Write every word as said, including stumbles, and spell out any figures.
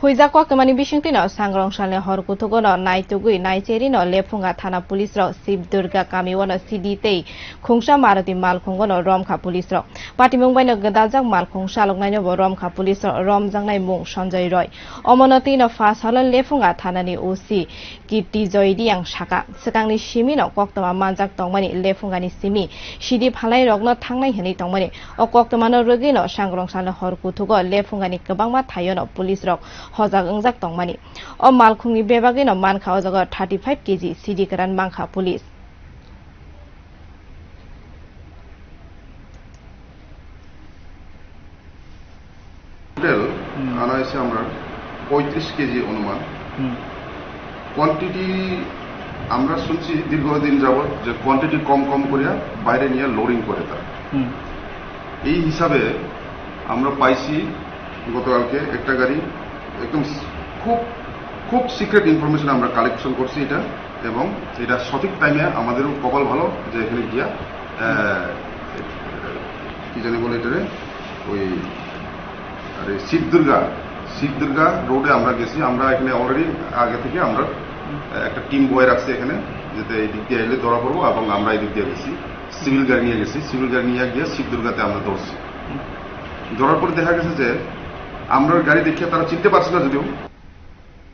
Huijak koktwmani bisingtwino sangrong salni hor kuthugono naitugwi naicherino Lephunga thana police rok Shiv Durga kamiono C D tei khungsa Maruti malkhungono romkha police rok. Patimung baino gwdaljak malkhung chaloknainobo romkha police rok, romjaknai mung Sanjay Roy. Omono twino pha salo Lephunga thanani O C Kirti Joy Reang saka, swkangni simino koktwma manjak tongmani Lephungani simi C D phalai rokno thangnai hwnwi tongmani. O koktwmano rwgwino sangrong salni hor kuthugo Lephungani kwbangma thaiono police rok hojak wngjak tongmani. O malkhungni bebagwino mankha o jaga thirty five K G C D kwran mankha police. Total হুম। আনা হয়েছে আমরা পঁয়ত্রিশ কেজি অনুমান। হুম। কোয়ান্টিটি আমরা শুনছি দীর্ঘদিন যাবত যে কোয়ান্টিটি কম কম করিয়া বাইরে নিয়ে লোডিং করে তারা। হুম। এই হিসাবে আমরা পাইছি গতকালকে একটা গাড়ি, একদম খুব, খুব সিক্রেট ইনফরমেশন আমরা কালেকশন করছি এটা, এবং এটা সঠিক টাইমে আমাদেরও কপাল ভালো যে এখানে গিয়া, আহ, কি জানি বলে এটারে, ওই, আরে, শিব দুর্গা, শিব দুর্গা রোডে আমরা গেছি। আমরা এখানে অলরেডি আগে থেকে আমরা, আহ, একটা টিম বয় রাখছি এখানে, যাতে এই দিক দিয়ে এলে ধরা পড়বো, এবং আমরা এই দিক দিয়ে গেছি, সিভিল গাড়ি নিয়ে গেছি। সিভিল গাড়ি নিয়ে গিয়ে শিব দুর্গাতে আমরা ধরছি। ধরার পরে দেখা গেছে যে আমরা গাড়ি দেখে তারা চিনতে পারছে না যদিও,